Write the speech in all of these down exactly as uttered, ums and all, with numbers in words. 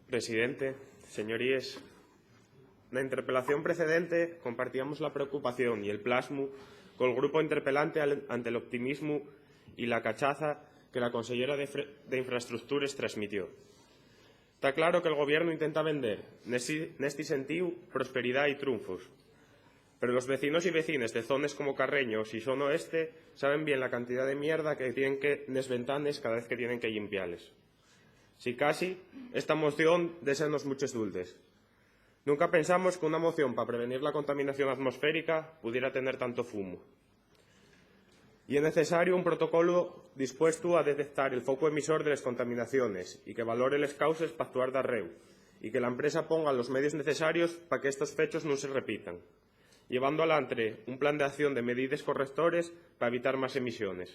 Presidente, señoríes, na interpelación precedente compartíamos la preocupación y el plasmu col grupo interpelante al- ante l'optimismu y la cachaza que la consellera de Fre- de Infraestructures transmitió. Ta claro que'l gobiernu intenta vender, nesti, nesti sentíu, prosperidá y trunfos. Pero los vecinos y vecines de zones como Carreño y Xixón Oeste saben bien la cantidá de mierda que tienen que nes ventanes cada vez que tienen que llimpiales. Sicasí, esta moción déxanos muches duldes. Nunca pensamos qu'una moción pa prevenir la contaminación atmosférica pudiera tener tanto fumo. Ye necesariu un protocolu dispuestu a detectar el focu emisor de les contaminaciones y que valore les causes p'actuar darréu, y que la empresa ponga los medios necesarios pa qu'estos fechos nun se repitan, llevando alantre un plan d'acción de medides correctores pa evitar más emisiones.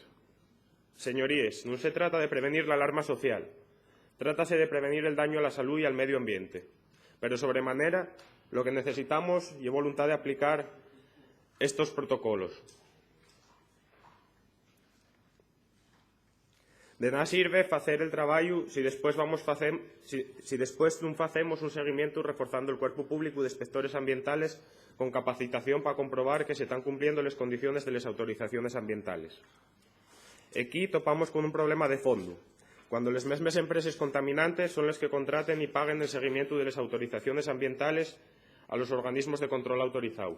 Señoríes, nun se trata de prevenir l'alarma social, trátase de prevenir el dañu a la salú y al medio ambiente. Pero, sobre manera, lo que necesitamos ye voluntá de aplicar estos protocolos. De nada sirve facer el trabayu si después vamos facem- si, si después nun facemos un seguimientu reforzando el cuerpu públicu d'inspectores ambientales con capacitación pa comprobar que se tán cumpliendo les condiciones de les autorizaciones ambientales. Equí topamos con un problema de fondu, cuando les mesmes empreses contaminantes son les que contraten y paguen el seguimientu de les autorizaciones ambientales a los organismos de control autorizáu.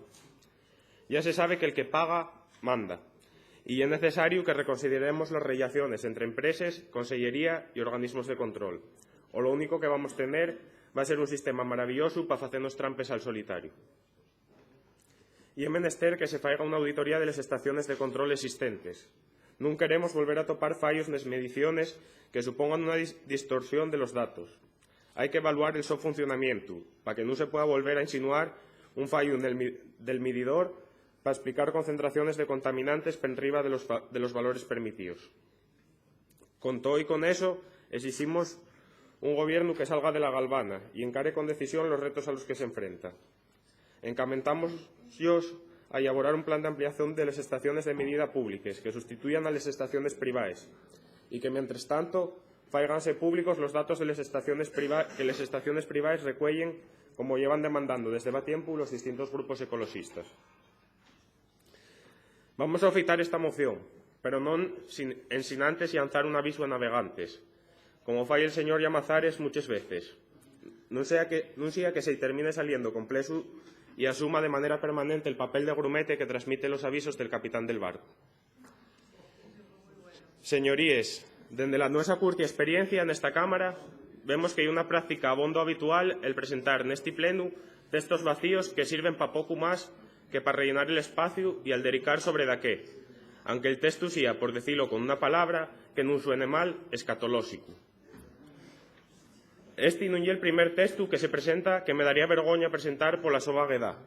Ya se sabe que'l que paga, manda, y ye necesariu que reconsideremos les rellaciones entre empreses, consellería y organismos de control, o lo único que vamos tener va ser un sistema maravillosu pa facernos trampes al solitariu. Ye menester que se faiga una auditoría de les estaciones de control existentes. Nun queremos volver a topar fallos nes mediciones que supongan una dis- distorsión de los datos. Hai que evaluar el so funcionamientu, pa que nun se pueda volver a insinuar un fallu nel mi- del mididor pa esplicar concentraciones de contaminantes penriba de los, fa- de los valores permitíos. Con too y con eso, esiximos un gobiernu que salga de la galvana y encare con decisión los retos a los que s'enfrenta. Encamentámosyos a elaborar un plan d'ampliación de les estaciones de midida públiques que sustituyan a les estaciones privaes y que, mientres tanto, fáiganse públicos los datos de les estaciones priva- que les estaciones privaes recueyen, como llevan demandando desde va tiempu los distintos grupos ecoloxistes. Vamos a ofitar esta moción, pero non sin, ensin antes llanzar un avisu a navegantes, como fai el señor Llamazares muches veces. Nun sea que, nun sea que se-y termine saliendo complexu y asuma de manera permanente el papel de grumete que transmite los avisos del capitán del barcu. Señoríes, dende la nuesa curtia experiencia nesta Cámara, vemos que ye una práctica abondo habitual el presentar nesti plenu textos vacíos que sirven pa pocu más que pa rellenar el espaciu y aldericar sobre daqué, anque'l textu sía, por decilo con una palabra que nun suene mal, escatolóxicu. Esti nun ye'l primer textu que se presenta que me daría vergoña presentar pola so vaguedá.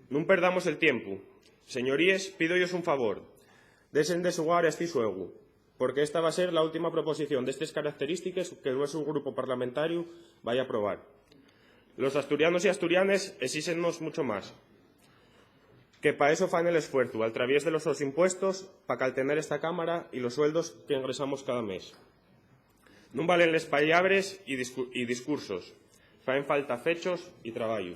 Nun perdamos el tiempu. Señoríes, pído-yos un favor. Dexen de xugar a esti xuegu, porque esta va ser la última proposición d'estes característiques que el nuesu grupu parlamentariu vaya aprobar. Los asturianos y asturianes esíxennos mucho más, que pa eso fan el esfuerzu, al traviés de los sos impuestos, pa caltener esta Cámara y los sueldos que ingresamos cada mes. Nun valen les pallabres y discu-, y discursos. Faen falta fechos y trabayu.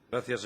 Gracias,